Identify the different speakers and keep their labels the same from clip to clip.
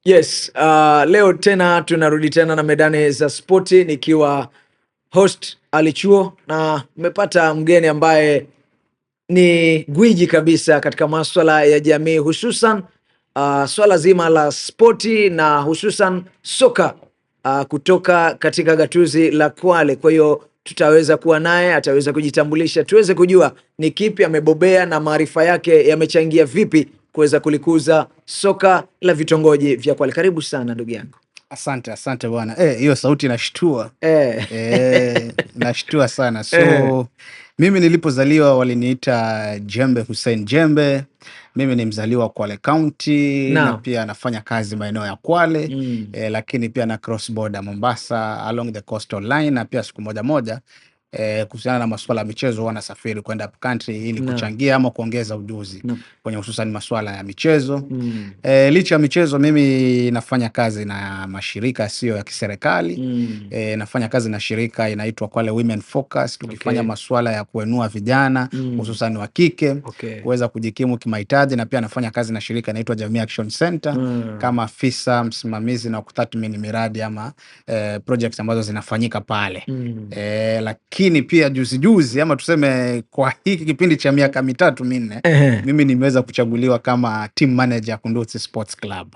Speaker 1: Yes, leo tena tunarudi tena na medani za spoti nikiwa host Ali Chuo na nimepata mgeni ambaye ni gwiji kabisa katika maswala ya jamii, hususan swala zima la spoti na hususan soka kutoka katika gatuzi la Kwale. Kwa hiyo tutaweza kuwa naye, ataweza kujitambulisha, tuweze kujua ni kipi amebobea na maarifa yake yamechangia vipi kuweza kulikuza soka la vitongoji vya Kwale. Karibu sana ndugu yangu.
Speaker 2: Asante, asante bwana. Hiyo sauti inashtua. Inashtua sana. So mimi nilipozaliwa waliniita Jembe Hussein Jembe. Mimi ni mzaliwa Kwale County na pia nafanya kazi maeneo ya Kwale lakini pia na cross border Mombasa along the coastal line, na pia siku moja moja kuhusiana na masuala ya michezo huwa nasafiri kwenda up country ili kuchangia ama kuongeza ujuzi kwenye hususan masuala ya michezo. Licha ya michezo, mimi nafanya kazi na mashirika yasiyo ya kiserikali. Nafanya kazi na shirika inaitwa Kwale Women Focus, tukifanya masuala ya kuinua vijana hususan wa kike kuweza kujikimu kimahitaji, na pia nafanya kazi na shirika inaitwa Jamii Action Center kama afisa msimamizi na kutathmini miradi ama projects ambazo zinafanyika pale. Lakini pia juzi juzi, ama tuseme kwa hiki kipindi cha miaka 3 4, mimi nimeweza kuchaguliwa kama team manager Kunduchi Sports Club.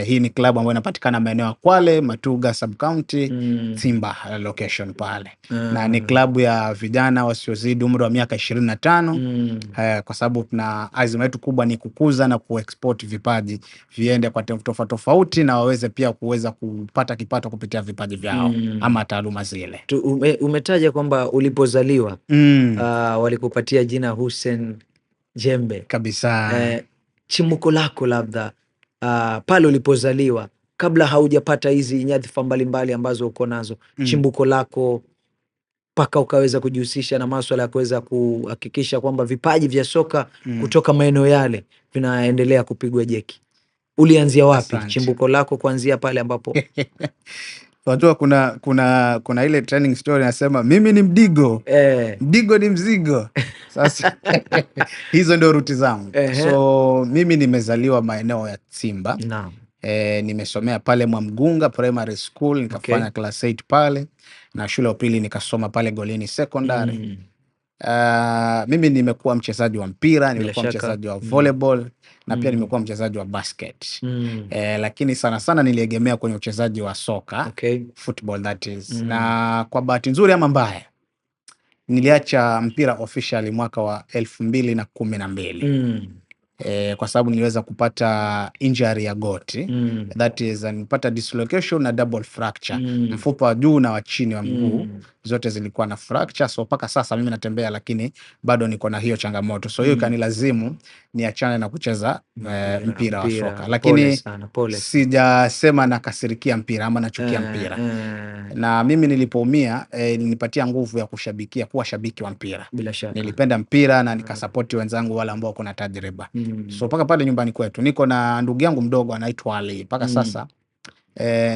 Speaker 2: Hii ni klabu ambayo inapatikana maeneo ya Kwale, Matuga sub county, Simba location pale. Na ni klabu ya vijana wasiozidi umri wa miaka 25 kwa sababu tuna azima yetu kubwa ni kukuza na kuexport vipaji viende kwa tofauti tofauti na waweze pia kuweza kupata kipato kupitia vipaji vyao ama taaluma zile.
Speaker 1: Umetaja kwamba ulipozaliwa walikupatia jina Hussein Jembe.
Speaker 2: Kabisa.
Speaker 1: Chimbuko lako labda pale ulipozaliwa kabla haujapata hizi nyadhifa mbalimbali ambazo uko nazo, chimbuko lako mpaka ukaweza kujihusisha na maswala ya kuweza kuhakikisha kwamba vipaji vya soka kutoka maeneo yale vinaendelea kupigwa jeki, ulianzia wapi?
Speaker 2: Asante.
Speaker 1: Chimbuko lako kuanzia pale ambapo
Speaker 2: Unajua kuna ile trending story nasema mimi ni Mdigo. Mdigo ni mzigo. Sasa hizo ndio roots zangu. So mimi nimezaliwa maeneo ya Simba. Nimesomea pale Mwamgunga Primary School, nikafanya class 8 pale na shule ya upili nikasoma pale Golini Secondary. Mimi nimekuwa mchezaji wa mpira, nimekuwa
Speaker 1: shaka.
Speaker 2: Mchezaji wa volleyball na pia nimekuwa mchezaji wa basket. Lakini sana sana niliegemea kwenye uchezaji wa soka, football that is. Na kwa bahati nzuri ama mbaya, niliacha mpira officially mwaka wa 2012. Kwa sababu niliweza kupata injury ya goti. That is, nilipata dislocation na double fracture. Mfupa wa juu na wa chini wa mguu zote zilikuwa na fracture, so mpaka sasa mimi natembea lakini bado niko na hiyo changamoto. So hiyo ikanilazimu niachane na kucheza mpira wa
Speaker 1: Mpira.
Speaker 2: Soka.
Speaker 1: Pole
Speaker 2: Lakini
Speaker 1: sana, pole.
Speaker 2: Sijasema nakasirikia mpira ama nachukia mpira. Na mimi nilipoumia ilinipatia nguvu ya kushabikia, kuwa shabiki wa mpira.
Speaker 1: Bila shaka.
Speaker 2: Nilipenda mpira na nikasapoti wenzangu wale ambao wako na tajriba. So mpaka pale nyumbani kwetu niko na ndugu yangu mdogo anaitwa Ali mpaka sasa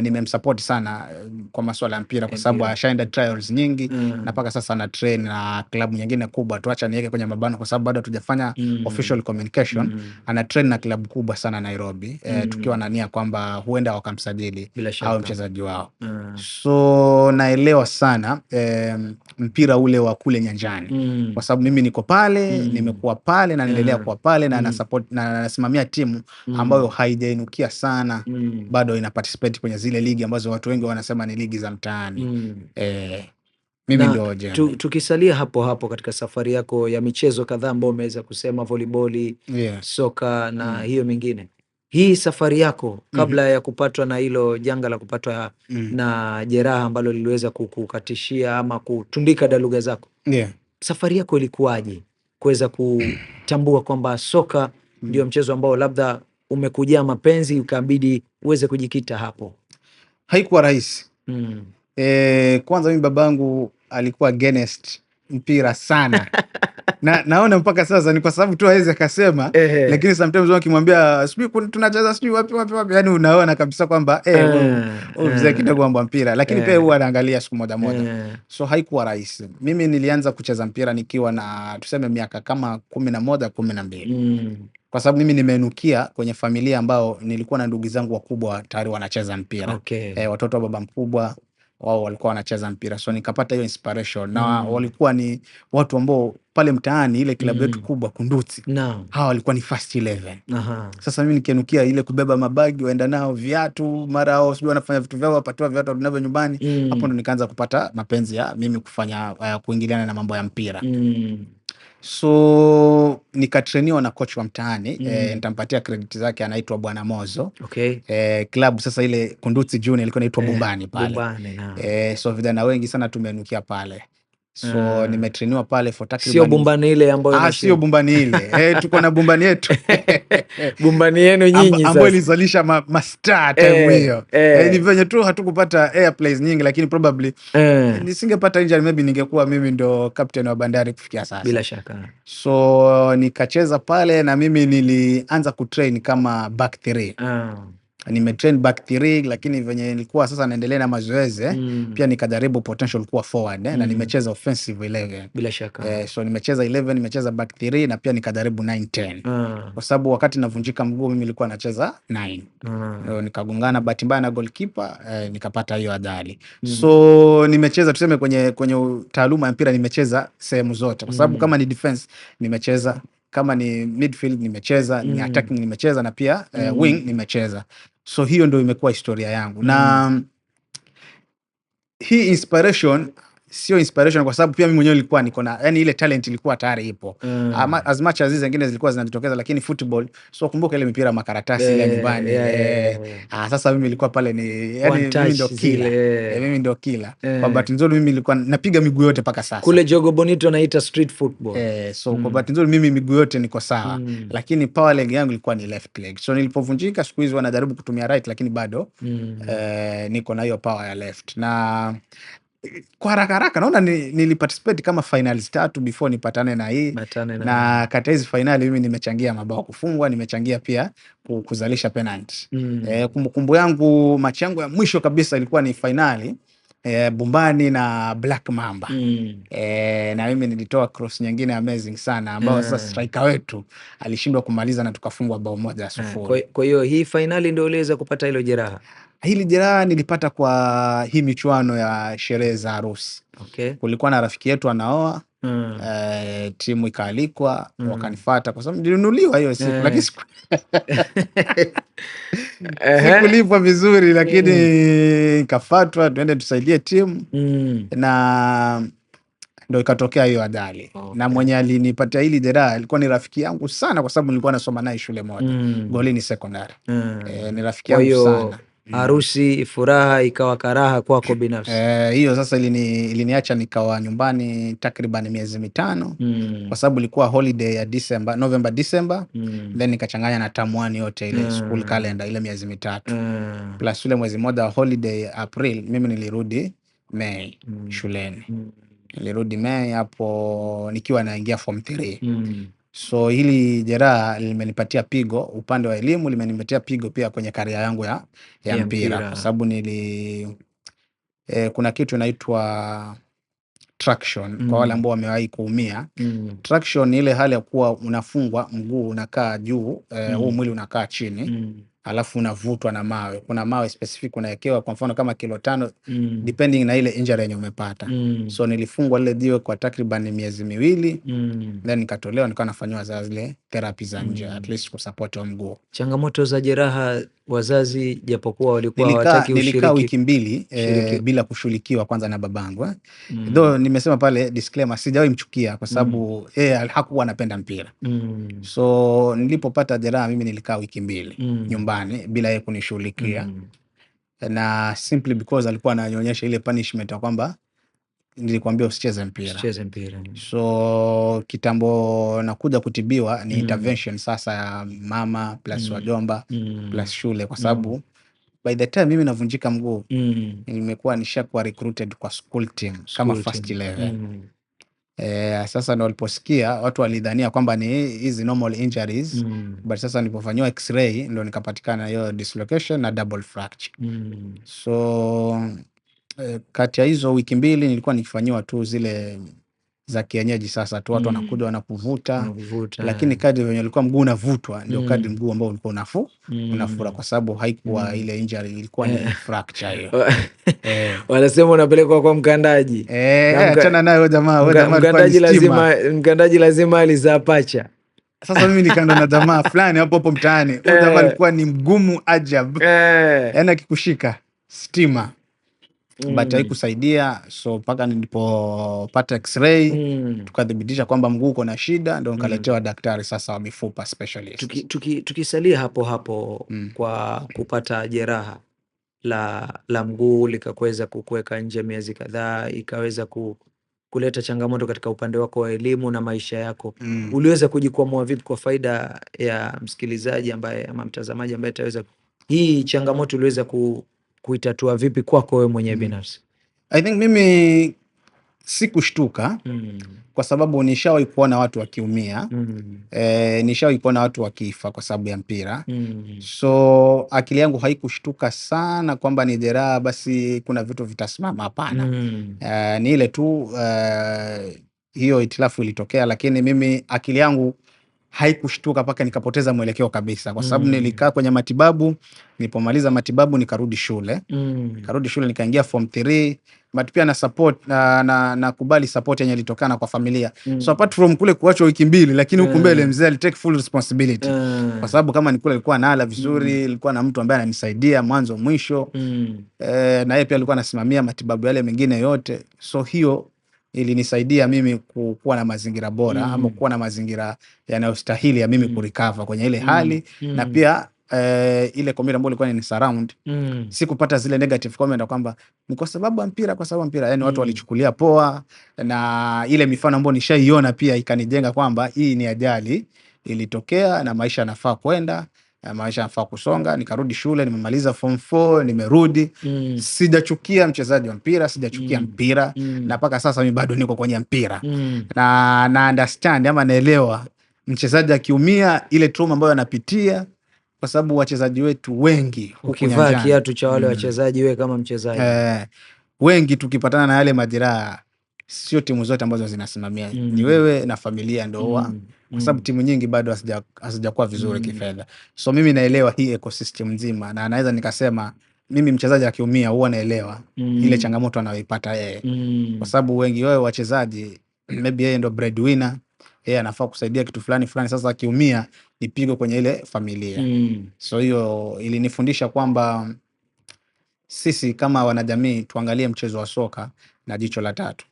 Speaker 2: nimemsupport sana kwa masuala ya mpira kwa sababu
Speaker 1: Mpira.
Speaker 2: ashaenda trials nyingi na mpaka sasa ana train na klabu nyingine kubwa. Tuacha niweke kwenye mabano kwa sababu bado hatujafanya official communication. Ana train na klabu kubwa sana Nairobi, tukiwa na nia kwamba huenda wakamsajili
Speaker 1: Bila
Speaker 2: awe
Speaker 1: shaka.
Speaker 2: Mchezaji wao. So naelewa sana mpira ule wa kule nyanjani kwa sababu mimi niko pale, nimekuwa pale na naendelea kuwa pale na nasupport na nasimamia timu ambayo haijainukia sana, bado ina participate kwenye zile ligi ambazo watu wengi wanasema ni ligi za mtaani. Mimi
Speaker 1: Na
Speaker 2: ndio Jembe.
Speaker 1: tukisalia hapo hapo katika safari yako ya michezo kadhaa ambayo umeweza kusema voliboli, soka na hiyo mingine. Hii safari yako kabla ya kupatwa na hilo janga la kupatwa na jeraha ambalo liliweza kukukatishia ama kutundika daluga zako. Safari yako ilikuwaje kuweza kutambua kwamba soka ndio mchezo ambao labda umekujaa mapenzi ukabidi uweze kujikita hapo?
Speaker 2: Haikuwa rahisi. Kwanza mimi babangu alikuwa against mpira sana. Na naona mpaka sasa ni kwa sababu tu hawezi akasema, lakini sometimes wakimwambia sijui tunacheza sijui wapi wapi wapi, yani unaona kabisa kwamba huyu mzee kidogo mambo ya mpira, lakini pia huwa anaangalia siku moja moja. So haikuwa rahisi. Mimi nilianza kucheza mpira nikiwa na tuseme miaka kama 11 12, kwa sababu mimi nimeinukia kwenye familia ambao nilikuwa na ndugu zangu wakubwa tayari wanacheza mpira. Watoto wa baba mkubwa wao walikuwa wanacheza mpira, so nikapata hiyo inspiration na walikuwa ni watu ambao pale mtaani ile klabu yetu kubwa Kunduchi, hawa walikuwa ni first 11. Sasa mimi nikianukia ile kubeba mabagi waenda nao viatu, mara hao sijui wanafanya vitu vyao, wapatiwa viatu tunavyo nyumbani, hapo ndo nikaanza kupata mapenzi ya mimi kufanya kuingiliana na mambo ya mpira. So nikatrainiwa na coach wa mtaani, nitampatia credit zake, anaitwa Bwana Mozo. Klabu sasa ile Kunduchi Junior ilikuwa inaitwa Bumbani pale.
Speaker 1: Bumbani, naam.
Speaker 2: So vijana wengi sana tumenukia pale. So nimetrainiwa pale for
Speaker 1: Sio
Speaker 2: takriban
Speaker 1: Bumbani ile ambayo
Speaker 2: sio Bumbani ile. Tuko na Bumbani yetu
Speaker 1: Bumbani yenu nyinyi
Speaker 2: ambayo
Speaker 1: sasa.
Speaker 2: ilizalisha mastar time hiyo. Ni venye tu hatukupata airplays nyingi, lakini probably nisingepata injury maybe ningekuwa mimi ndo captain wa Bandari kufikia sasa.
Speaker 1: Bila shaka.
Speaker 2: So nikacheza pale na mimi nilianza kutrain kama back three. Nimetrain back three, lakini venye nilikuwa sasa naendelea na mazoezi pia nikajaribu potential kuwa forward na nimecheza offensive 11.
Speaker 1: Bila shaka.
Speaker 2: So nimecheza 11, nimecheza back 3 na pia nikajaribu 9 10. Kwa sababu wakati navunjika mguu mimi nilikuwa nacheza 9. Nikagongana bahati mbaya na goalkeeper, nikapata hiyo ajali. So nimecheza tuseme kwenye taaluma ya mpira nimecheza sehemu zote, kwa sababu kama ni defense nimecheza, kama ni midfield nimecheza, ni attacking nimecheza na pia wing nimecheza. So hiyo ndio imekuwa historia yangu. Na hii inspiration sio inspiration kwa sababu pia mimi mwenyewe nilikuwa niko na, yani ile talent ilikuwa tayari ipo. As much as hizi zingine zilikuwa zinajitokeza, lakini football, so kumbuka ile mipira makaratasi ile ya nyumbani. Sasa mimi nilikuwa pale ni, yani
Speaker 1: One
Speaker 2: mimi
Speaker 1: touch
Speaker 2: ndo killer.
Speaker 1: zile.
Speaker 2: Mimi ndo killer. Kwa bahati nzuri mimi nilikuwa napiga miguu yote mpaka sasa.
Speaker 1: Kule Jogo Bonito naita street football.
Speaker 2: So kwa bahati nzuri mimi miguu yote niko sawa. Lakini power leg yangu ilikuwa ni left leg. So nilipovunjika siku hizi wanajaribu kutumia right, lakini bado niko na hiyo power ya left. Na kwa haraka haraka naona niliparticipate kama finals 3 before nipatane na hii.
Speaker 1: Matane na
Speaker 2: Na kati ya hizi finali mimi nimechangia mabao kufungwa, nimechangia pia kuzalisha penalty. Kumbukumbu yangu, machi yangu ya mwisho kabisa ilikuwa ni finali Bumbani na Black Mamba. Na mimi nilitoa cross nyingine amazing sana ambao sasa striker wetu alishindwa kumaliza na tukafungwa bao 1-0.
Speaker 1: Kwa hiyo hii finali ndio uliweza kupata hilo jeraha?
Speaker 2: Hili jeraha nilipata kwa hii michuano ya sherehe za harusi. Kulikuwa na rafiki yetu anaoa, timu ikaalikwa, wakanifuata kwa sababu nilinunuliwa hiyo siku, lakini sikulipwa vizuri, lakini nikafuatwa tuende tusaidie timu. Na ndo ikatokea hiyo ajali. Na mwenye alinipatia hili jeraha alikuwa ni rafiki yangu sana kwa sababu nilikuwa nasoma naye shule moja, Golini Secondary. Ni rafiki
Speaker 1: Kwa
Speaker 2: yangu
Speaker 1: hiyo
Speaker 2: sana.
Speaker 1: harusi furaha ikawa karaha kwako binafsi.
Speaker 2: Hiyo sasa iliniacha nikawa nyumbani takriban miezi 5 kwa sababu ilikuwa holiday ya December, November, December. Then nikachanganya na term 1 yote ile school calendar ile miezi 3. Plus ule mwezi mmoja wa holiday April, mimi nilirudi May shuleni. Nilirudi May hapo nikiwa naingia form 3. So hili jeraha limenipatia pigo upande wa elimu, limenipatia pigo pia kwenye career yangu ya
Speaker 1: Ya
Speaker 2: mpira.
Speaker 1: mpira.
Speaker 2: Kwa sababu kuna kitu inaitwa traction kwa wale ambao wamewahi kuumia. Traction ni ile hali ya kuwa unafungwa mguu unakaa juu, huu mwili unakaa chini, alafu unavutwa na mawe. Kuna mawe specific unawekewa, kwa mfano kama kilo 5, depending na ile injury yenye umepata. So nilifungwa lile jiwe kwa takriban miezi 2, then nikatolewa, nikawa nafanywa za zile therapy za nje, at least kusupport wa mguu.
Speaker 1: Changamoto za jeraha wazazi japokuwa walikuwa hawataki
Speaker 2: Nilikaa
Speaker 1: ushiriki.
Speaker 2: wiki 2 bila kushughulikiwa kwanza na babangu. Though nimesema pale disclaimer, sijawahi mchukia kwa sababu yeye hakuwa anapenda mpira. So nilipopata jeraha mimi nilikaa wiki 2 nyumbani bila yeye kunishughulikia. Na simply because alikuwa ananionyesha ile punishment ya kwamba nilikwambia usicheze mpira.
Speaker 1: Usicheze mpira.
Speaker 2: So kitambo nakuja kutibiwa ni intervention sasa ya mama plus wajomba plus shule, kwa sababu by the time mimi navunjika mguu nimekuwa nishakuwa recruited kwa school team kama
Speaker 1: School
Speaker 2: first
Speaker 1: team.
Speaker 2: 11. Sasa ndo waliposikia watu walidhania kwamba ni hizi normal injuries, but sasa nilipofanyiwa x-ray ndo nikapatikana hiyo dislocation na double fracture. So kati ya hizo wiki 2 nilikuwa nikifanyiwa tu zile za kienyeji, sasa tu watu wanakuja wanakuvuta,
Speaker 1: Wanakuvuta,
Speaker 2: lakini kadri venye ulikuwa mguu unavutwa ndio kadri mguu ambao ulikuwa unafura, kwa sababu haikuwa ile injury, ilikuwa ni fracture hiyo.
Speaker 1: Wanasema unapelekwa kwa mkandaji. Na
Speaker 2: Achana naye huyo jamaa, huyo jamaa alikuwa ni stima.
Speaker 1: Mkandaji lazima alizaa pacha.
Speaker 2: Sasa mimi nikaenda na jamaa fulani hapo hapo mtaani. Huyo jamaa alikuwa ni mgumu ajabu. Yaani akikushika stima. But haikusaidia, so mpaka nilipopata x-ray tukathibitisha kwamba mguu uko na shida, ndo nikaletewa daktari sasa wa mifupa specialist.
Speaker 1: Tukisalia hapo hapo kwa kupata jeraha la mguu likakuweza kukuweka nje miezi kadhaa, ikaweza kuleta changamoto katika upande wako wa elimu na maisha yako. Uliweza kujikwamua vipi kwa faida ya msikilizaji ambaye ama mtazamaji ambaye ataweza, hii changamoto uliweza kuitatua vipi kwako wewe mwenyewe binafsi?
Speaker 2: I think mimi sikushtuka kwa sababu nishawahi kuona watu wakiumia. Nishawahi kuona watu wakifa kwa sababu ya mpira. So akili yangu haikushtuka sana kwamba ni jeraha basi kuna vitu vitasimama, hapana. Ni ile tu hiyo hitilafu ilitokea, lakini mimi akili yangu haikushtuka mpaka nikapoteza mwelekeo kabisa, kwa sababu nilikaa kwenye matibabu. Nilipomaliza matibabu nikarudi shule. Nikarudi shule nikaingia form 3, but pia na support na nakubali support yenye ilitokana kwa familia. So apart from kule kuachwa wiki 2, lakini huku mbele mzee alitake full responsibility. Kwa sababu kama ni kule alikuwa nala vizuri, ilikuwa na mtu ambaye ananisaidia mwanzo mwisho. Na yeye pia alikuwa anasimamia matibabu yale mengine yote. So hiyo ilinisaidia mimi kuwa na mazingira bora ama kuwa na mazingira yanayostahili ya mimi kurecover kwenye ile hali, na pia ile community ambayo ilikuwa ni surround, sikupata zile negative comment kwamba ni kwa sababu ya mpira, kwa sababu ya mpira. Yani watu walichukulia poa, na ile mifano ambayo nishaiona pia ikanijenga kwamba hii ni ajali ilitokea na maisha yanafaa kwenda, maisha yanafaa kusonga. Nikarudi shule, nimemaliza form 4, nimerudi. Sijachukia mchezaji wa mpira, sijachukia mpira, na mpaka sasa mimi bado niko kwenye mpira. Na understand ama naelewa mchezaji akiumia ile trauma ambayo anapitia, kwa sababu wachezaji wetu wengi huku
Speaker 1: Ukivaa
Speaker 2: nyanjani,
Speaker 1: kiatu cha wale wachezaji, wewe kama mchezaji.
Speaker 2: Wengi tukipatana na yale majeraha, sio timu zote ambazo zinasimamia, ni wewe na familia ndo huwa, kwa sababu timu nyingi bado hazijakuwa vizuri kifedha. So mimi naelewa hii ecosystem nzima, na naweza nikasema mimi mchezaji akiumia huwa naelewa ile changamoto anayoipata yeye, kwa sababu wengi wao wachezaji maybe yeye ndo breadwinner, yeye anafaa kusaidia kitu fulani fulani. Sasa akiumia ni pigo kwenye ile familia. So hiyo ilinifundisha kwamba sisi kama wanajamii tuangalie mchezo wa soka na jicho la tatu.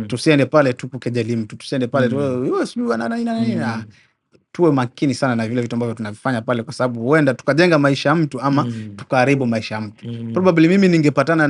Speaker 2: Tusiende pale tu kukejeli mtu, tusiende pale tu "Wewe sijui wana nini na nini." Tuwe makini sana na vile vitu ambavyo tunavifanya pale, kwa sababu huenda tukajenga maisha ya mtu ama tukaharibu maisha ya mtu. Probably mimi ningepatana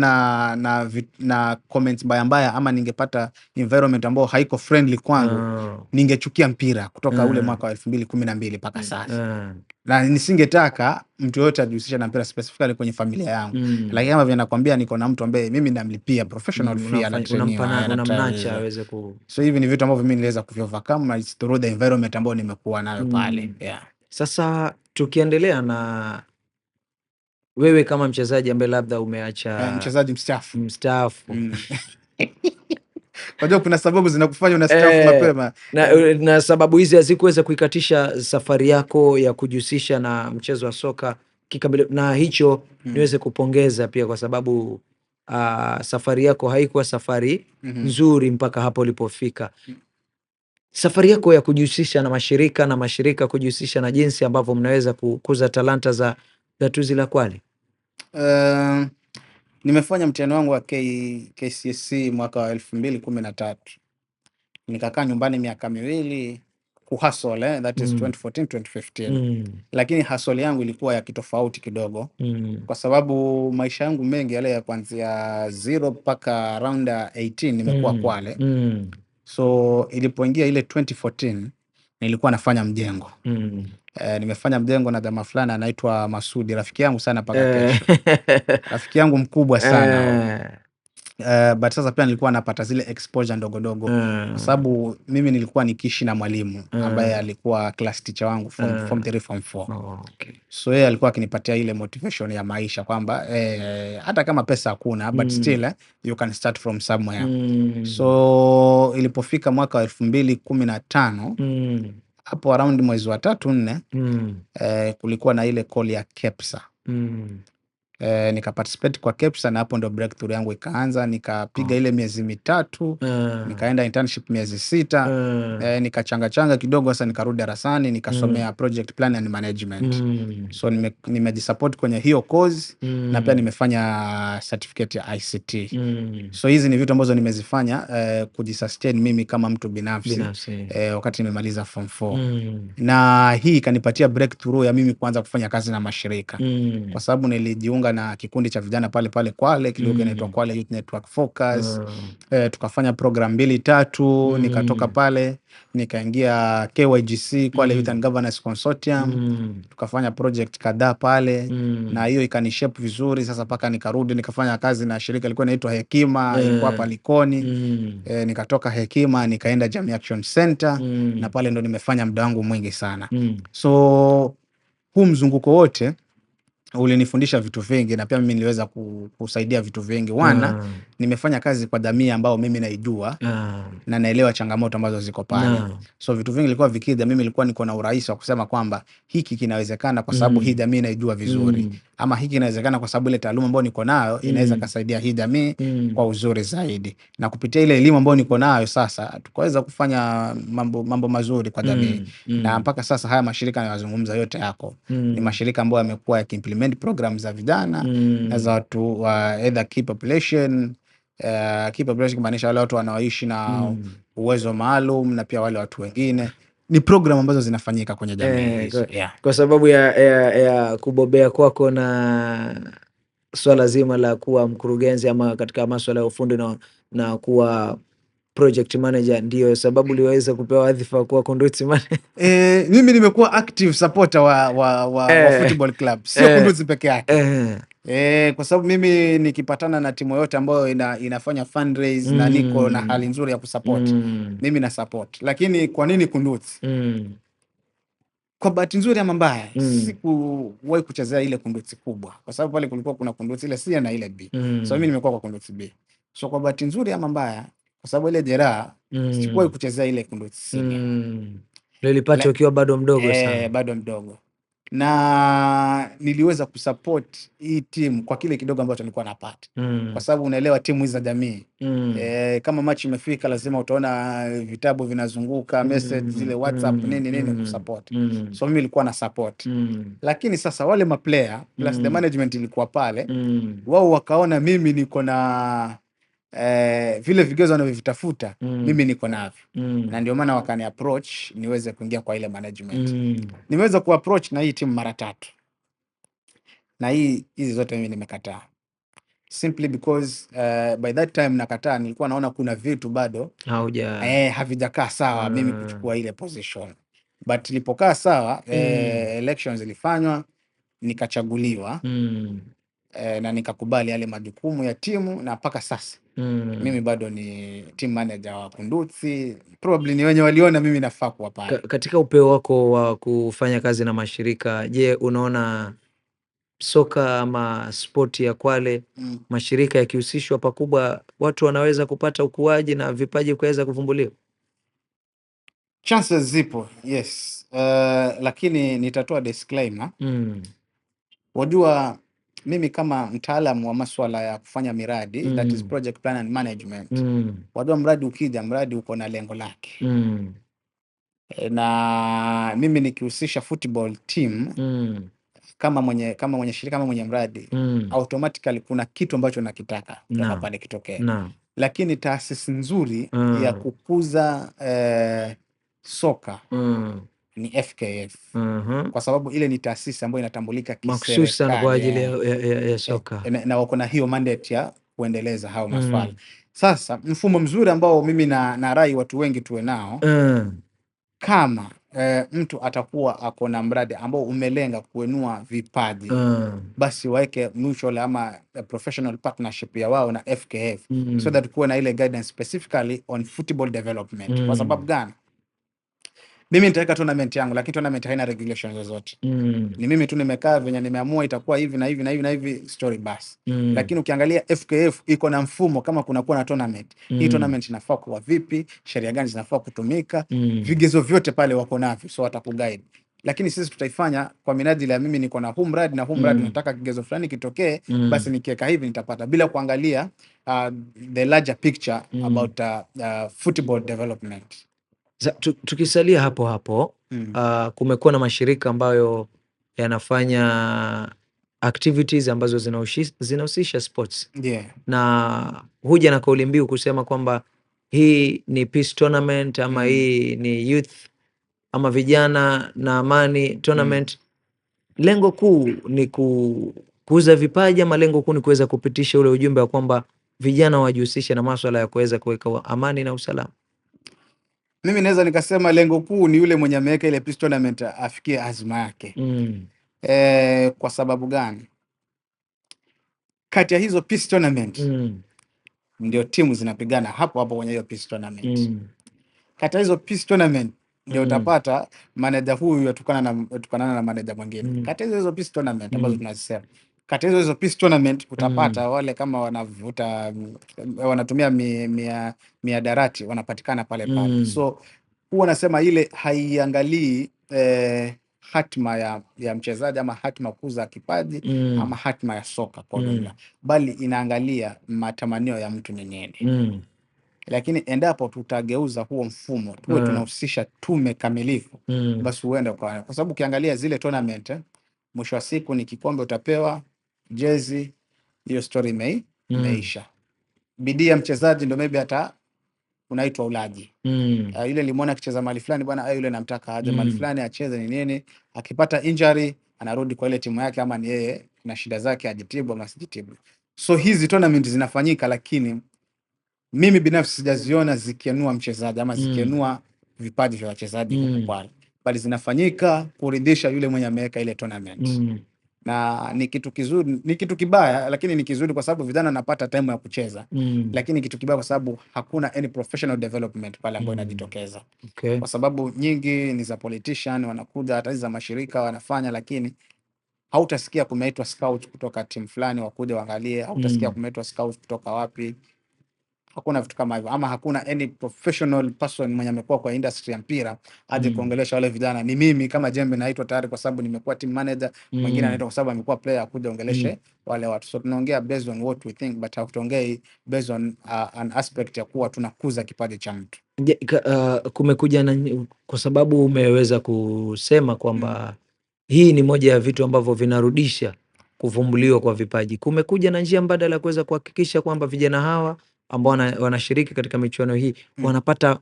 Speaker 2: na comments mbaya mbaya ama ningepata environment ambayo haiko friendly kwangu, ningechukia mpira kutoka ule mwaka wa 2012 mpaka sasa. Na nisingetaka mtu yoyote ajihusishe na mpira specifically kwenye familia yangu. Lakini kama vile nakwambia, niko na mtu ambaye mimi namlipia professional fee, anatrainiwa,
Speaker 1: Unamnacha aweze ku
Speaker 2: So hivi ni vitu ambavyo mimi niliweza kuvi-overcome na it's through the environment ambayo nimekuwa nayo pale. Yeah.
Speaker 1: Sasa tukiendelea na wewe kama mchezaji ambaye labda umeacha
Speaker 2: Mchezaji mstaafu.
Speaker 1: Mstaafu.
Speaker 2: Unajua kuna sababu zinakufanya unastaafu mapema.
Speaker 1: Na sababu hizi hazikuweza kuikatisha safari yako ya kujihusisha na mchezo wa soka kikamilifu, na hicho niweze kupongeza pia kwa sababu safari yako haikuwa safari nzuri mpaka hapo ulipofika. Safari yako ya kujihusisha na mashirika na mashirika kujihusisha na jinsi ambavyo mnaweza kukuza talanta za gatuzi la Kwale.
Speaker 2: Nimefanya mtihani wangu wa KCSE mwaka wa 2013. Nikakaa nyumbani miaka 2 kuhustle, that is 2014 2015. Lakini hustle yangu ilikuwa ya kitofauti kidogo kwa sababu maisha yangu mengi yale ya kuanzia 0 mpaka around 18 nimekuwa Kwale. So ilipoingia ile 2014 nilikuwa nafanya mjengo. Nimefanya mjengo na jamaa fulani anaitwa Masudi, rafiki yangu sana mpaka kesho. Rafiki yangu mkubwa sana. But sasa pia nilikuwa napata zile exposure ndogo ndogo kwa sababu mimi nilikuwa nikiishi na mwalimu ambaye alikuwa class teacher wangu form 3 form 4.
Speaker 1: Oh, okay.
Speaker 2: So yeye alikuwa akinipatia ile motivation ya maisha kwamba hata kama pesa hakuna but still you can start from somewhere. So ilipofika mwaka wa 2015 hapo around mwezi wa 3 4 kulikuwa na ile call ya KEPSA. Nikaparticipate kwa KEPSA na hapo ndo breakthrough yangu ikaanza. Nikapiga ile miezi 3, nikaenda internship miezi 6, nikachanga kidogo. Sasa nikarudi darasani nikasomea project plan and management. So nimejisupport kwenye hiyo course na pia nimefanya certificate ya ICT. So hizi ni vitu ambazo nimezifanya kujisustain mimi kama mtu binafsi, wakati nimemaliza form 4. Na hii ikanipatia breakthrough ya mimi kuanza kufanya kazi na mashirika kwa sababu nilijiunga na kikundi cha vijana pale pale Kwale kilikuwa kinaitwa Kwale Youth Network Focus. Tukafanya program 2 3, nikatoka pale nikaingia KYGC, Kwale Youth and Governance Consortium. Tukafanya project kadhaa pale na hiyo ikanishape vizuri. Sasa paka nikarudi nikafanya kazi na shirika ilikuwa inaitwa Hekima, ilikuwa hapa Likoni. Nikatoka Hekima nikaenda Jamii Action Center na pale ndo nimefanya muda wangu mwingi sana. So huu mzunguko wote ulinifundisha vitu vingi na pia mimi niliweza kusaidia vitu vingi. Wana, nimefanya kazi kwa jamii ambao mimi naijua na naelewa changamoto ambazo ziko pale. So vitu vingi vilikuwa vikija, mimi nilikuwa niko na urahisi wa kusema kwamba hiki kinawezekana kwa sababu hii jamii naijua vizuri, ama hiki kinawezekana kwa sababu ile taaluma ambayo niko nayo inaweza kasaidia hii jamii kwa uzuri zaidi. Na kupitia ile elimu ambayo niko nayo sasa tukaweza kufanya mambo mazuri kwa jamii. Na mpaka sasa haya mashirika ninayozungumza yote yako ni mashirika ambayo yamekuwa yakiimplement program za vijana na za watu wa either key population, key population kumaanisha wale watu wanaoishi na uwezo maalum na pia wale watu wengine. Ni program ambazo zinafanyika kwenye jamii hizo.
Speaker 1: Kwa sababu ya kubobea kwako na swala zima la kuwa mkurugenzi ama katika maswala ya ufundi na kuwa project manager, ndio sababu uliweza kupewa wadhifa kuwa Kunduchi manager?
Speaker 2: Mimi nimekuwa active supporter wa football club, sio Kunduchi peke yake. Kwa sababu mimi nikipatana na timu yote ambayo inafanya fundraise na niko na hali nzuri ya kusupport, mimi na support. Lakini kwa nini Kunduchi? Kwa bahati nzuri ama mbaya, sikuwahi kuchezea ile Kunduchi kubwa, kwa sababu pale kulikuwa kuna Kunduchi ile C na ile B. So mimi nimekuwa kwa Kunduchi B. So kwa bahati nzuri ama mbaya, kwa sababu ile jeraha, sikuwahi kuchezea ile Kunduchi senior.
Speaker 1: Nilipata ukiwa bado mdogo sana.
Speaker 2: Bado mdogo. Na niliweza kusupport hii timu kwa kile kidogo ambacho nilikuwa napata. Kwa sababu unaelewa timu hizi za jamii. Kama match imefika lazima utaona vitabu vinazunguka, message zile WhatsApp, nini nini kusupport. So mimi nilikuwa na support. Lakini sasa wale maplayer plus the management ilikuwa pale, wao wakaona mimi niko na vile vigezo wanavyovitafuta, mimi niko navyo. Na ndio maana wakani approach niweze kuingia kwa ile management. Nimeweza kuapproach na hii timu mara 3. Na hizi zote mimi nimekataa. Simply because by that time nakataa, nilikuwa naona kuna vitu bado havijakaa sawa mimi kuchukua ile position. But ilipokaa sawa, elections zilifanywa, nikachaguliwa. Na nikakubali yale majukumu ya timu na mpaka sasa mimi bado ni team manager wa Kunduchi. Probably ni wenye waliona mimi nafaa kuwa pale.
Speaker 1: Katika upeo wako wa kufanya kazi na mashirika, je, unaona soka ama spoti ya Kwale, mashirika yakihusishwa pakubwa, watu wanaweza kupata ukuaji na vipaji kuweza kuvumbuliwa?
Speaker 2: Chances zipo, yes. Lakini nitatoa disclaimer. Wajua mimi kama mtaalamu wa masuala ya kufanya miradi, that is project plan and management. Wajua mradi ukija, mradi uko na lengo lake. Na mimi nikihusisha football team kama mwenye shirika, kama mwenye mradi, automatically kuna kitu ambacho nakitaka kutoka pale kitokee. Lakini taasisi nzuri ya kukuza soka ni FKF. Kwa sababu ile ni taasisi ambayo inatambulika
Speaker 1: makhsusan kwa ajili
Speaker 2: kiserikali,
Speaker 1: ya soka.
Speaker 2: Na wako na hiyo mandate ya kuendeleza hao maswala. Sasa mfumo mzuri ambao mimi na rai watu wengi tuwe nao, kama mtu atakuwa ako na mradi ambao umelenga kuinua vipaji, basi waweke mutual ama a professional partnership ya wao na FKF, so that kuwe na ile guidance specifically on football development. Kwa sababu gani? Mimi nitaweka tournament yangu, lakini tournament haina regulations zozote. Ni mimi tu nimekaa venye nimeamua itakuwa hivi na hivi na hivi na hivi, story basi. Lakini ukiangalia FKF iko na mfumo, kama kunakuwa na tournament, hii tournament inafaa kuwa vipi, sheria gani zinafaa kutumika, vigezo vyote pale wako navyo, so watakuguide. Lakini sisi tutaifanya kwa minajili ya mimi niko na huu mradi na huu mradi, nataka kigezo fulani kitokee, basi nikiweka hivi nitapata, bila kuangalia the larger picture about football development.
Speaker 1: Tukisalia hapo hapo, kumekuwa na mashirika ambayo yanafanya activities ambazo zinahusisha sports na huja na kauli mbiu kusema kwamba hii ni peace tournament ama hii ni youth ama vijana na amani tournament. Lengo kuu ni kuuza vipaji ama lengo kuu ni kuweza kupitisha ule ujumbe wa kwamba vijana wajihusishe na maswala ya kuweza kuweka amani na usalama?
Speaker 2: Mimi naweza nikasema lengo kuu ni yule mwenye ameweka ile peace tournament afikie azma yake. Kwa sababu gani? Kati ya hizo peace tournament ndio timu zinapigana hapo hapo kwenye hiyo peace tournament. Kati ya hizo peace tournament ndio utapata manager huyu atukanana na manager mwingine. Kati ya hizo hizo peace tournament ambazo tunazisema, kati ya hizo hizo peace tournament utapata wale kama wanavuta, wanatumia mihadarati wanapatikana pale pale. So huwa nasema ile haiangalii hatma ya mchezaji ama hatma kuza kipaji ama hatma ya soka kwa ujumla, bali inaangalia matamanio ya mtu ni nini. Lakini endapo tutageuza huo mfumo tuwe tunahusisha tume kamilifu, basi huenda kwa sababu ukiangalia zile tournament, mwisho wa siku ni kikombe utapewa, jezi, hiyo story imeisha. Bidii ya mchezaji ndo maybe hata unaitwa ulaji. Yule nilimwona akicheza mahali fulani bwana, yule namtaka aje mahali fulani acheze ni nini. Akipata injury anarudi kwa ile timu yake, ama ni yeye na shida zake ajitibu ama asijitibu. So hizi tournament zinafanyika, lakini mimi binafsi sijaziona zikienua mchezaji ama zikienua vipaji vya wachezaji huku Kwale, bali zinafanyika kuridhisha yule mwenye ameweka ile tournament. Na ni kitu kizuri, ni kitu kibaya, lakini ni kizuri kwa sababu vijana wanapata time ya kucheza. Lakini kitu kibaya kwa sababu hakuna any professional development pale ambayo inajitokeza. Kwa sababu nyingi ni za politician, wanakuja hata hizi za mashirika wanafanya, lakini hautasikia kumeitwa scout kutoka timu fulani wakuja waangalie, hautasikia kumeitwa scout kutoka wapi. Hakuna vitu kama hivyo, ama hakuna any professional person mwenye amekuwa kwa industry ya mpira aje kuongelesha wale vijana. Ni mimi kama Jembe naitwa tayari kwa sababu nimekuwa team manager, mwingine anaitwa kwa sababu amekuwa player akuja ongeleshe wale watu. So tunaongea based on what we think, but hatuongei based on an aspect ya kuwa tunakuza kipaji cha mtu.
Speaker 1: Je, kumekuja na, kwa sababu umeweza kusema kwamba hii ni moja ya vitu ambavyo vinarudisha kuvumbuliwa kwa vipaji. Kumekuja na njia mbadala ya kuweza kuhakikisha kwamba vijana hawa ambao wanashiriki katika michuano hii wanapata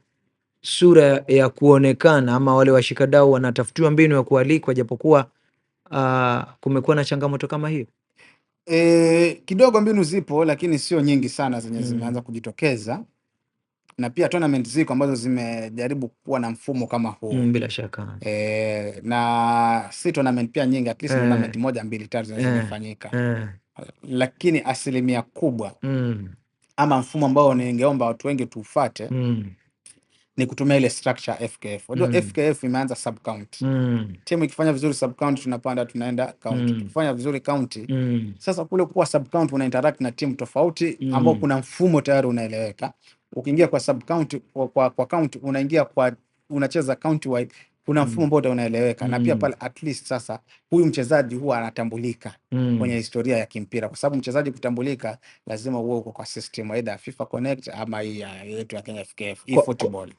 Speaker 1: sura ya kuonekana, ama wale washikadau wanatafutiwa mbinu ya kualikwa, japokuwa kumekuwa na changamoto kama hiyo?
Speaker 2: Kidogo mbinu zipo, lakini sio nyingi sana zenye zimeanza kujitokeza, na pia tournament ziko ambazo zimejaribu kuwa na mfumo kama huu.
Speaker 1: Bila shaka.
Speaker 2: Na si tournament pia nyingi, at least tournament 1, 2, 3 zenye zimefanyika. Lakini asilimia kubwa ama mfumo ambao ningeomba watu wengi tuufate ni kutumia ile structure FKF. Unajua FKF imeanza sub county. Timu ikifanya vizuri sub county tunapanda tunaenda county. Tukifanya vizuri county, sasa kule kuwa sub county una interact na timu tofauti ambao kuna mfumo tayari unaeleweka. Ukiingia kwa sub county, kwa county unaingia kwa unacheza county wide, kuna mfumo ambao unaeleweka, na pia pale at least sasa huyu mchezaji huwa anatambulika kwenye historia ya kimpira, kwa sababu mchezaji kutambulika lazima uwe uko kwa system either FIFA Connect ama hii yetu ya Kenya FKF, hii football.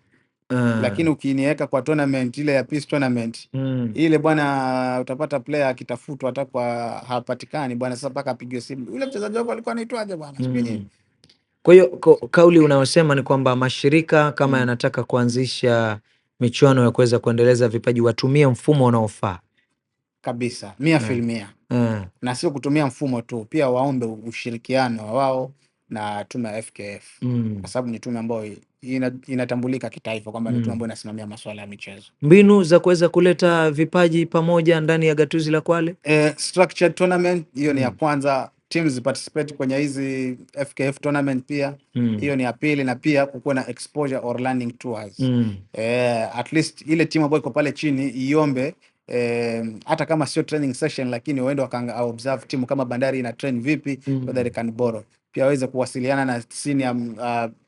Speaker 2: Lakini ukiniweka kwa tournament ile ya peace tournament, ile bwana utapata player akitafutwa hata kwa hapatikani bwana, sasa mpaka apigiwe simu, yule mchezaji wako alikuwa anaitwaje bwana, sijui nini.
Speaker 1: Kwa hiyo kauli unayosema ni kwamba mashirika kama yanataka kuanzisha michuano ya kuweza kuendeleza vipaji watumie mfumo unaofaa
Speaker 2: kabisa, mia filmia. Na sio kutumia mfumo tu, pia waombe ushirikiano wao na tume ya FKF, kwa sababu ni tume ambayo inatambulika kitaifa kwamba ni tume ambayo inasimamia masuala ya michezo.
Speaker 1: Mbinu za kuweza kuleta vipaji pamoja ndani ya gatuzi la Kwale?
Speaker 2: Structured tournament hiyo ni ya kwanza, teams participate kwenye hizi FKF tournament pia hiyo ni ya pili, na pia kukuwa na exposure or learning tours. At least ile timu ambayo iko pale chini iombe, hata kama sio training session, lakini waende waka observe timu kama Bandari ina train vipi, so that they can borrow. Pia waweze kuwasiliana na senior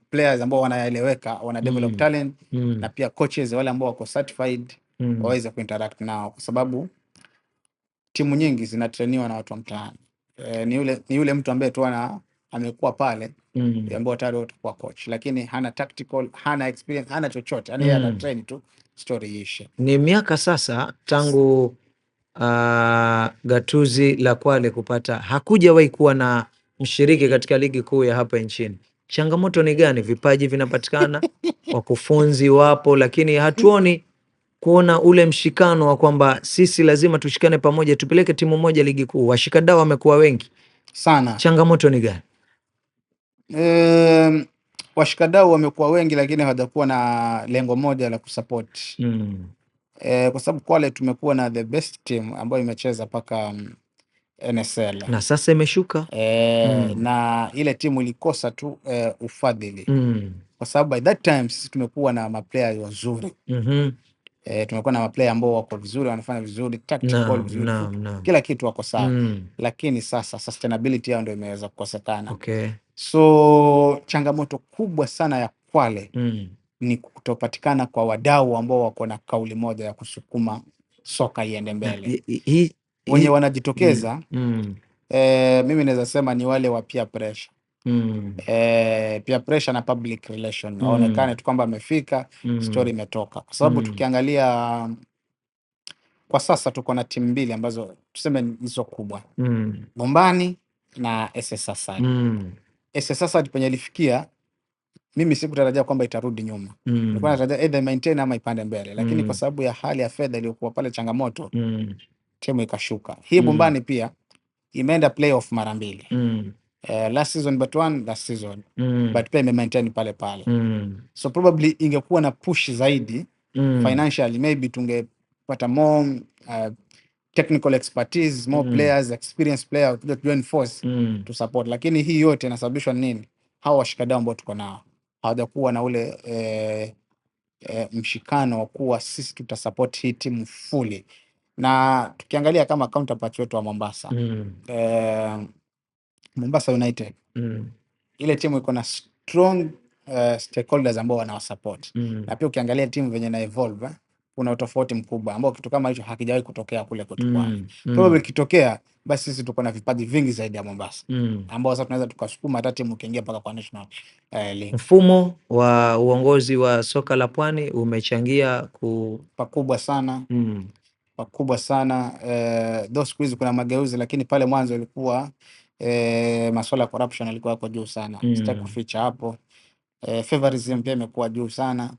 Speaker 2: players ambao wanaeleweka, wana develop talent na pia coaches wale ambao wako certified waweze kuinteract nao, kwa sababu timu nyingi zinatrainiwa na watu wa mtaani. Ni yule mtu ambaye tu amekuwa pale ambao tayari watakuwa coach, lakini hana tactical, hana experience, hana chochote, yani yeye ana train tu, story iishe.
Speaker 1: Ni miaka sasa tangu gatuzi la Kwale kupata, hakujawahi kuwa na mshiriki katika ligi kuu ya hapa nchini. Changamoto ni gani? Vipaji vinapatikana, wakufunzi wapo, lakini hatuoni kuona ule mshikano wa kwamba sisi lazima tushikane pamoja, tupeleke timu moja ligi kuu. Washikadau wamekuwa wengi
Speaker 2: sana.
Speaker 1: Changamoto ni gani?
Speaker 2: Washikadau wamekuwa wengi, lakini hawajakuwa na lengo moja la kusupport. Kwa sababu Kwale tumekuwa na the best team ambayo imecheza mpaka NSL
Speaker 1: na sasa imeshuka.
Speaker 2: Na ile timu ilikosa tu ufadhili kwa sababu by that time sisi tumekuwa na maplayers wazuri. Tumekuwa na maplayer ambao wako vizuri, wanafanya vizuri tactical, vizuri, kila kitu wako sawa, lakini sasa sustainability yao ndio imeweza kukosekana. So changamoto kubwa sana ya Kwale ni kutopatikana kwa wadau ambao wako na kauli moja ya kusukuma soka iende mbele. Wenye wanajitokeza mimi naweza sema ni wale wa peer pressure. Peer pressure na public relation, waonekane tu kwamba amefika, story imetoka, kwa sababu tukiangalia kwa sasa tuko na timu mbili ambazo tuseme nizo kubwa, Bombani na SS Assad. SS Assad penye ilifikia, mimi sikutarajia kwamba itarudi nyuma. Nilikuwa natarajia either maintain ama ipande mbele, lakini kwa sababu ya hali ya fedha iliyokuwa pale, changamoto, timu ikashuka. Hii Bombani pia imeenda playoff mara mbili. Last season but one, last season but pia imemaintain pale pale. So probably ingekuwa na push zaidi financially, maybe tungepata more technical expertise, more players, experienced player kuja to join force to support, lakini hii yote inasababishwa na nini? Hawa washikadau ambao tuko nao hawajakuwa na ule mshikano wa kuwa sisi tutasupport hii timu fully, na tukiangalia kama counterpart wetu wa Mombasa, Mombasa United, ile timu iko na strong stakeholders ambao wanawasupport na pia ukiangalia timu venye na evolve, kuna utofauti mkubwa ambao kitu kama hicho hakijawahi kutokea kule kwetu Kwale. Probably ikitokea, basi sisi tuko na vipaji vingi zaidi ya Mombasa ambao sasa tunaweza tukasukuma hata timu ikiingia mpaka kwa national league.
Speaker 1: Mfumo wa uongozi wa soka la Pwani umechangia ku
Speaker 2: Pakubwa sana, pakubwa sana. Though siku hizi kuna mageuzi, lakini pale mwanzo ilikuwa masuala ya corruption yalikuwa yako juu sana. Sitaki kuficha hapo. Favorism pia imekuwa juu sana.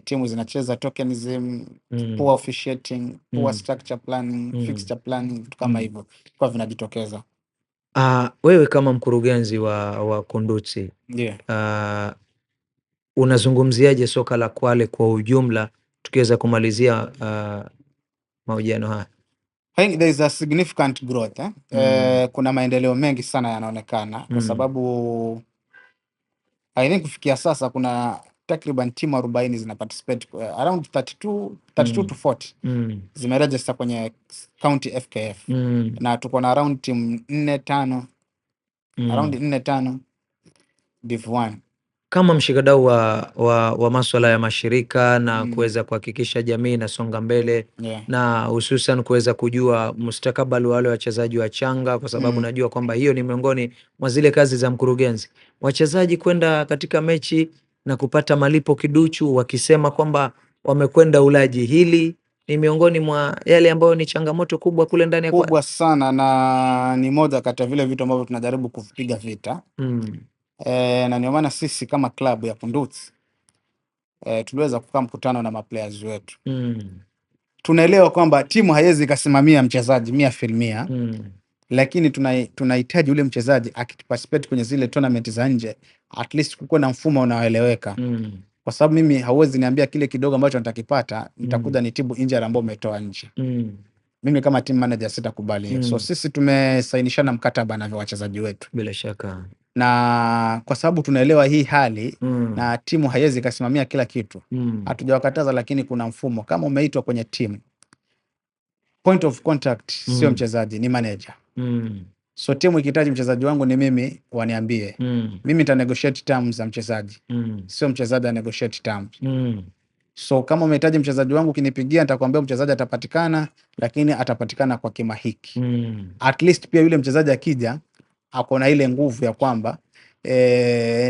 Speaker 2: Timu zinacheza tokenism, poor officiating, poor structure planning, fixture planning, vitu kama hivyo kwa vinajitokeza.
Speaker 1: Wewe kama mkurugenzi wa Kunduchi, unazungumziaje soka la Kwale kwa ujumla, tukiweza kumalizia mahojiano haya?
Speaker 2: I think there is a significant growth, eh? Kuna maendeleo mengi sana yanaonekana kwa sababu I think kufikia sasa kuna takriban timu 40 zina participate, around 32 to 40 zimeregister kwenye county FKF na tuko na around timu nne tano, around nne tano Div 1.
Speaker 1: Kama mshikadau wa maswala ya mashirika na kuweza kuhakikisha jamii inasonga mbele na hususan kuweza kujua mustakabali wa wale wachezaji wachanga, kwa sababu najua kwamba hiyo ni miongoni mwa zile kazi za mkurugenzi, wachezaji kwenda katika mechi na kupata malipo kiduchu wakisema kwamba wamekwenda ulaji. Hili ni miongoni mwa yale ambayo ni changamoto kubwa kule ndani ya Kwale.
Speaker 2: Kubwa sana, na ni moja kati ya vile vitu ambavyo tunajaribu kuvipiga vita. Na ndio maana sisi kama klabu ya Kunduchi tuliweza kukaa mkutano na maplayers wetu. Tunaelewa kwamba timu haiwezi ikasimamia mchezaji 100%. Lakini tunahitaji ule mchezaji akiparticipate kwenye zile tournament za nje, at least kukuwe na mfumo unaoeleweka. Kwa sababu mimi hauwezi niambia kile kidogo ambacho nitakipata nitakuja nitibu injury ambayo umetoa nje. Mimi kama team manager sitakubali hiyo. So sisi tumesainishana mkataba na wachezaji wetu.
Speaker 1: Bila shaka.
Speaker 2: Na kwa sababu tunaelewa hii hali na timu haiwezi ikasimamia kila kitu. Hatujawakataza, lakini kuna mfumo. Kama umeitwa kwenye timu, point of contact sio mchezaji, ni manager. So timu ikihitaji mchezaji wangu ni mimi, waniambie. Mimi nita negotiate terms za mchezaji. Sio mchezaji a negotiate terms. So kama umehitaji mchezaji wangu ukinipigia, nitakwambia mchezaji atapatikana, lakini atapatikana kwa kima hiki. At least pia yule mchezaji akija ako na ile nguvu ya kwamba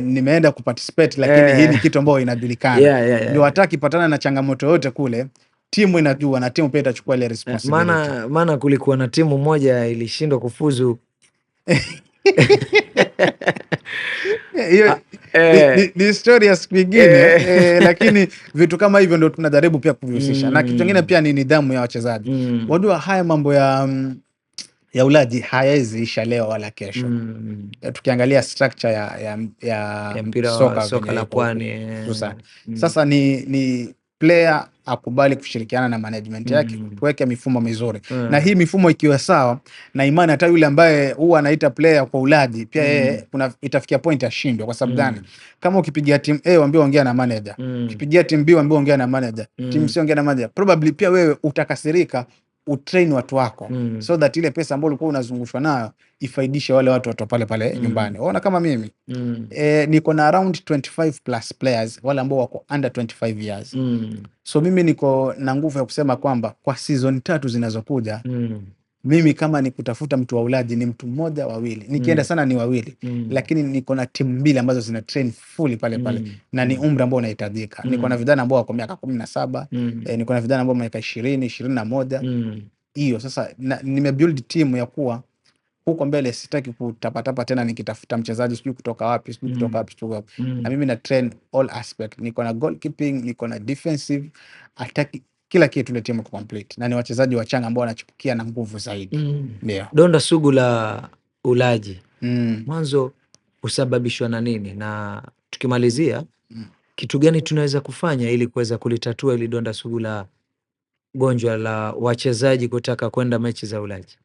Speaker 2: nimeenda kuparticipate, lakini hii ni kitu ambayo inajulikana. Ndio hata akipatana na changamoto yoyote kule, timu inajua na timu pia itachukua ile responsibility.
Speaker 1: Maana kulikuwa na timu moja ilishindwa kufuzu.
Speaker 2: Hiyo ni story ya siku nyingine, lakini vitu kama hivyo ndio tunajaribu pia kuvihusisha. Na kitu kingine pia ni nidhamu ya wachezaji. Wajua haya mambo ya ulaji hayawezi isha leo wala kesho. Tukiangalia structure ya
Speaker 1: ya mpira wa
Speaker 2: soka
Speaker 1: soka
Speaker 2: venye
Speaker 1: la
Speaker 2: iko
Speaker 1: pwani,
Speaker 2: hususan. Sasa ni player akubali kushirikiana na management yake, tuweke mifumo mizuri. Na hii mifumo ikiwa sawa, na imani hata yule ambaye huwa anaita player kwa ulaji pia yeye kuna itafikia point ashindwe. Kwa sababu gani? Kama ukipigia team A waambie ongea na manager, ukipigia team B waambie ongea na manager, team C ongea na manager, probably pia wewe utakasirika, utrain watu wako so that ile pesa ambayo ulikuwa unazungushwa nayo ifaidishe wale watu watu pale pale nyumbani. Waona kama mimi niko na around 25 plus players wale ambao wako under 25 years. So mimi niko na nguvu ya kusema kwamba kwa season 3 zinazokuja mimi kama ni kutafuta mtu wa ulaji ni mtu mmoja wawili, nikienda sana ni wawili, lakini niko na timu mbili ambazo zina train fully pale pale na ni umri ambao unahitajika. Niko na vijana ambao wako miaka 17, niko na vijana ambao miaka 20, 21. Hiyo sasa nimebuild timu ya kuwa huko mbele sitaki kutapatapa tena nikitafuta mchezaji sijui kutoka wapi, sijui kutoka wapi, sijui kutoka wapi. Na mimi na train all aspect. Niko na goalkeeping, niko na defensive, attack, kila kitu ile timu iko complete. Na ni wachezaji wachanga ambao wanachipukia na nguvu zaidi. Ndio.
Speaker 1: Donda sugu la ulaji mwanzo husababishwa na nini? Na tukimalizia, kitu gani tunaweza kufanya ili kuweza kulitatua ili donda sugu la gonjwa la wachezaji kutaka kwenda mechi za ulaji?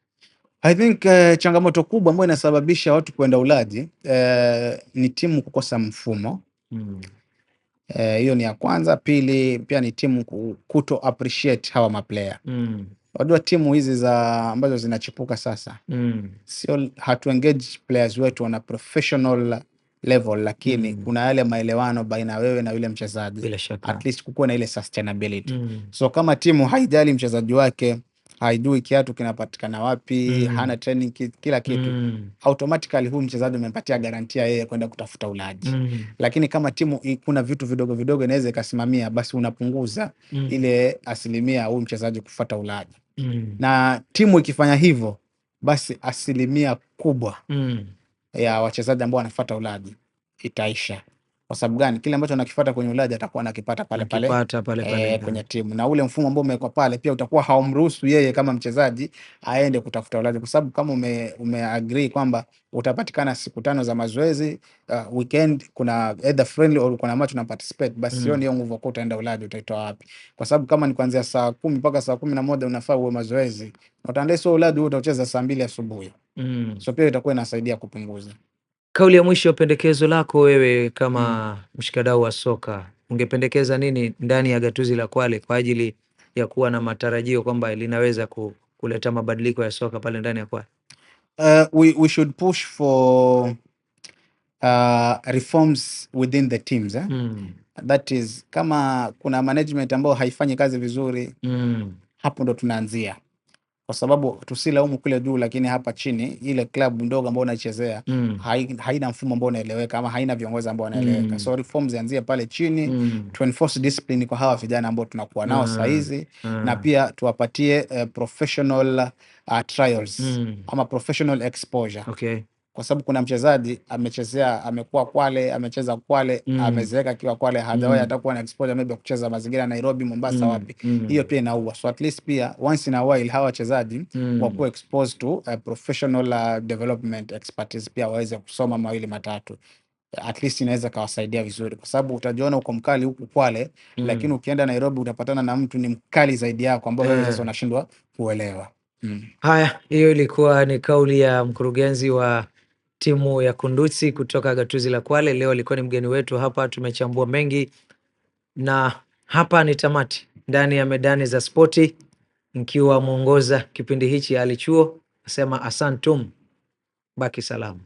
Speaker 2: I think changamoto kubwa ambayo inasababisha watu kwenda ulaji ni timu kukosa mfumo. Hiyo ni ya kwanza. Pili pia ni timu kuto appreciate hawa maplayer. Unajua timu hizi za ambazo zinachipuka sasa sio hatu engage players wetu on a professional level, lakini kuna yale maelewano baina wewe na yule mchezaji.
Speaker 1: Bila shaka.
Speaker 2: At least kukuwe na ile sustainability. So kama timu haijali mchezaji wake, haijui kiatu kinapatikana wapi, hana training kit, kila kitu, automatically huyu mchezaji umempatia garantia yeye kwenda kutafuta ulaji. Lakini kama timu kuna vitu vidogo vidogo inaweza ikasimamia, basi unapunguza ile asilimia huyu mchezaji kufuata ulaji. Na timu ikifanya hivyo, basi asilimia kubwa ya wachezaji ambao wanafuata ulaji itaisha. Kwa sababu gani? Kile ambacho anakifuata kwenye ulaji atakuwa anakipata pale pale,
Speaker 1: Anakipata pale pale,
Speaker 2: kwenye timu, na ule mfumo ambao umewekwa pale pia utakuwa haumruhusu yeye kama mchezaji aende kutafuta ulaji, kwa sababu kama ume agree kwamba utapatikana siku 5 za mazoezi, weekend kuna either friendly or kuna match una participate, basi sioni hiyo nguvu kwa utaenda ulaji utaitoa wapi? Kwa sababu kama ni kuanzia saa 10 mpaka saa 11 unafaa uwe mazoezi, utaandaa sio ulaji huo utacheza saa 2 asubuhi. So pia itakuwa inasaidia kupunguza.
Speaker 1: Kauli ya mwisho, pendekezo lako wewe kama mshikadau wa soka, ungependekeza nini ndani ya gatuzi la Kwale kwa ajili ya kuwa na matarajio kwamba linaweza kuleta mabadiliko ya soka pale ndani ya Kwale?
Speaker 2: We should push for reforms within the teams, eh? That is, kama kuna management ambayo haifanyi kazi vizuri, hapo ndo tunaanzia, kwa sababu tusilaumu kule juu, lakini hapa chini ile club ndogo ambayo unaichezea haina mfumo ambao unaeleweka ama haina viongozi ambao wanaeleweka. So reforms zianzie pale chini, to enforce discipline kwa hawa vijana ambao tunakuwa nao saa hizi, na pia tuwapatie professional trials ama professional exposure. Kwa sababu kuna mchezaji amechezea, amekuwa Kwale, amecheza Kwale, amezeeka akiwa Kwale, hajawahi hata kuwa na exposure maybe ya kucheza mazingira ya Nairobi, Mombasa, wapi. Hiyo pia inaua. So at least pia once in a while hawa wachezaji wakuwa exposed to professional development expertise, pia waweze kusoma mawili matatu, at least inaweza kawasaidia vizuri, kwa sababu utajiona uko mkali huku Kwale, lakini ukienda Nairobi utapatana na mtu ni mkali zaidi yako ambao wewe sasa unashindwa kuelewa.
Speaker 1: Haya, hiyo ilikuwa ni kauli ya mkurugenzi wa timu ya Kunduchi kutoka gatuzi la Kwale. Leo alikuwa ni mgeni wetu hapa, tumechambua mengi na hapa ni tamati ndani ya medani za spoti, nkiwa mwongoza kipindi hichi Ali Chuo, nasema asantum, baki salama.